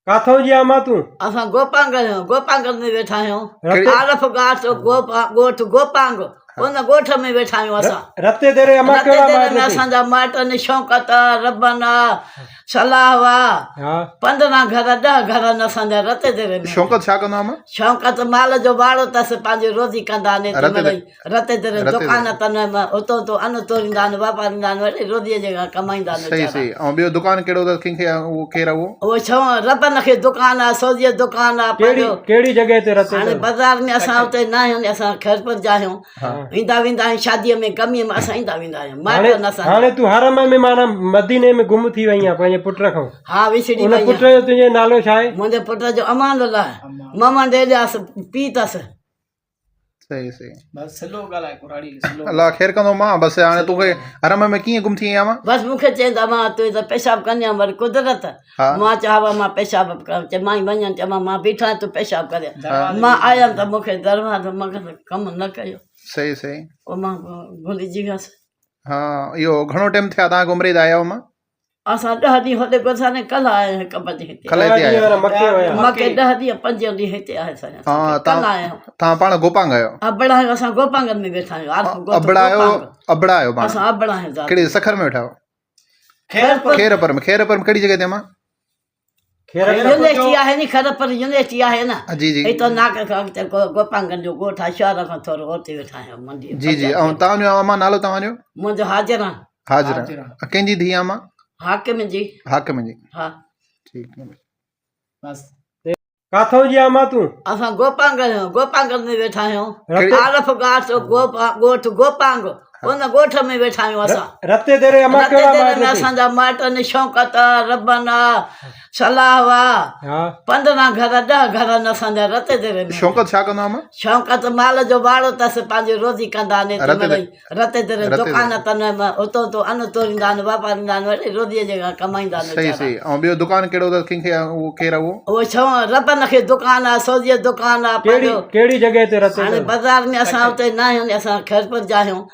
ڪاٿئون جي آما تون؟ اسان گوپانگ آهيون، گوپانگ ۾ ويٺا آهيون. عارف ڳاٺ ڳوٺ گوپانگ، ان ڳوٺ ۾ ويٺا آهيون اسان. رتي ديري اما رتي ڪهڙا ديري مائٽ ۾ اٿئي؟ اسان جا مائٽ آهن شوڪت، ربن، صلاح وا، 15 گهر 10 گهر آهن اسان جا رتي ديري ۾. شوڪت ڇا ڪندو آهي اما؟ شوڪت مال جو واڙو اٿس، پنهنجي روزي ڪندا آهن هتي مڙئي. رتي تري دڪان اٿن اتو اتو ان توريندا آهن واپاريندا آهن وري روزيء جي ڪمائيندا آهن صحيح صحيح ۽ ٻيو دڪان ڪهڙو اٿس ڪنهن کي اهو ڪير آهي اهو؟ اهو ڇو ربن کي دڪان آهي سوزيء جو دڪان آهي ڪهڙي ڪهڙي جڳهه تي رتي هاڻي بازار ۾ اسان اتي نه آهيون اسان خيرپور جا آهيون ايندا ويندا آهيون شاديء ۾ غميء ۾ اسان ايندا ويندا آهيون مائٽ آهن اسان هاڻي تون حرم ۾ معنيٰ مديني ۾ گم ٿي وئي آهين پنهنجي پٽ کان ها وڇڙي ان وئي پٽ جو تنهنجو نالو ڇا آهي؟ منهنجي پٽ جو امان الله محمد الياس پيء اٿس صحيح صحيح بس سلو ڳالهائي ڪراڙي سلو الله خير ڪندو مان بس هاڻي توکي حرم ۾ ڪيئن گم ٿي آيان بس مون کي چئين ته مان تو ته پيشاب ڪندي آهيان وري قدرت مان چيو ها مان پيشاب ڪران چي مائي وڃان چيم مان بيٺو آهيان تون پيشاب ڪري مان آيم ته مون کي دروازو مان ڪم نه ڪيو صحيح صحيح پوء مان ڀلجي ويس ها اهو گهڻو ٽائيم ٿيا تان عمري تي آيا هو مان اسان ڏهه ڏينهن هوڏي گذاري ڪلهه آيا آهيون هڪ بجي هتي. ڪلهه هتي آيا آهيو. مڪي ويا. مڪي ڏهه ڏينهن پنج ڏينهن هتي آيا اسان. ها ڪلهه آيا آهيون. تان پاڻ گوپانگ آهيو. ابڙا آهيون اسان گوپانگن ۾ ويٺا آهيون. عارف ڳوٺ ابڙا آهيو ابڙا آهيو پاڻ. اسان ابڙا آهيون ذات. ڪهڙي سکر ۾ ويٺا آهيو. خيرپور. خيرپور ۾ خيرپور ۾ ڪهڙي جڳهه تي امان. يونيورسٽي آهي ني خيرپور يونيورسٽي آهي نه. جي جي. هتو ناڪ کان اڳتي گوپانگن جو ڳوٺ آهي شهر کان ٿورو اڳتي ويٺا آهيون منڊي. جي جي ۽ تان جو امان نالو توهان جو. منهنجو حاجران. حاجره ڪنهن جي ڌيء امان؟ حاڪم جي. حاڪم جي. ها. ٺيڪ بس. ڪاٿئون جي امان تون؟ اسان گوپانگ آهيون، گوپانگ ۾ ويٺا آهيون. عارف ڳاٺ ڳوٺ گوپانگ ان ڳوٺ ۾ ويٺا آهيون اسان. رتي ديري امان رتي ڪهڙا ديري مائٽ ۾ اٿئي؟ اسان جا مائٽ آهن شوڪت، ربن، صلاح وا، 15 گهر 10 گهر آهن اسان جا رتي ديري ۾. شوڪت ڇا ڪندو آهي امان؟ شوڪت مال جو واڙو اٿس پنهنجي روزي ڪندا آهن هتي مڙئي. رتي تري دڪان اٿن اتو اتو ان توريندا آهن واپاريندا آهن وري روزيء جي ڪمائيندا آهن صحيح صحيح ۽ ٻيو دڪان ڪهڙو اٿس ڪنهن کي اهو ڪير آهي اهو؟ اهو ڇو ربن کي دڪان آهي سوزيء جو دڪان آهي ڪهڙي ڪهڙي جڳهه تي رتي هاڻي بازار ۾ اسان اتي نه آهيون اسان خيرپور جا آهيون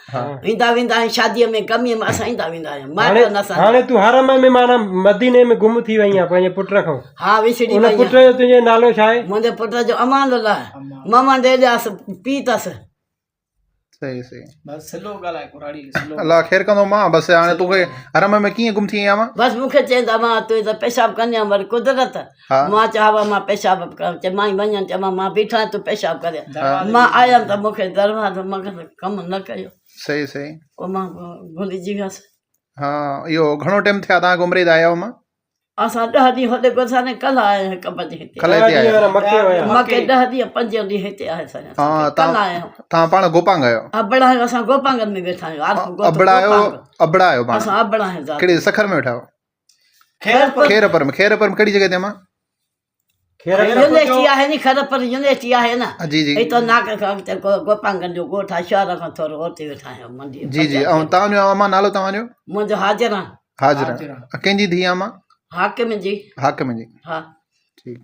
ايندا ويندا آهيون شاديء ۾ غميء ۾ اسان ايندا ويندا آهيون مائٽ آهن اسان جا. هاڻي تون حرم ۾ معنيٰ مديني ۾ گم ٿي وئي آهين پنهنجي پٽ کان ها وڇڙي ان وئي پٽ آهيان جو تنهنجو نالو ڇا آهي؟ منهنجي پٽ جو امان الله محمد الياس پيء اٿس. صحيح صحيح بس سلو ڳالهائي ڪراڙي سلو الله خير ڪندو مان بس هاڻي توکي حرم ۾ ڪيئن گم ٿي آيان مان؟ بس مون کي چئين ته امان تون ته پيشاب ڪندي آهين وري قدرت مان چيو ها مان پيشاب ڪران چي مائي وڃان چيم مان بيٺو آهيان تون پيشاب ڪري مان آيم ته مون کي دروازو مان ڪم نه ڪيو صحيح صحيح پوء مان ڀلجي ويس ها اهو گهڻو ٽائيم ٿيا تان عمري تي آيا هو مان؟ اسان ڏهه ڏينهن هوڏي گذاري ڪلهه آيا آهيون هڪ بجي هتي. ڪلهه هتي آيا آهيو. مڪي ويا. مڪي ڏهه ڏينهن پنج ڏينهن هتي آيا اسان. ها ڪلهه آيا آهيون. تان پاڻ گوپانگ آهيو. ابڙا آهيون اسان گوپانگن ۾ ويٺا آهيون. عارف ڳوٺ ابڙا آهيو ابڙا آهيو پاڻ. اسان ابڙا آهيون ذات. ڪهڙي سکر ۾ ويٺا آهيو. خيرپور. خيرپور ۾ خيرپور ۾ ڪهڙي جڳهه تي امان؟ يونيورسٽي آهي ني خيرپور يونيورسٽي آهي نه. جي جي. هتو ناڪ کان اڳتي گوپانگن جو ڳوٺ آهي شهر کان ٿورو اڳتي ويٺا آهيون منڊي. جي جي ۽ تان جو امان نالو توهان جو؟ منهنجو حاجران. حاجره ڪنهن جي ڌيء امان؟ حاڪم جي. حاڪم جي. ها. ٺيڪ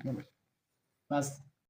بس.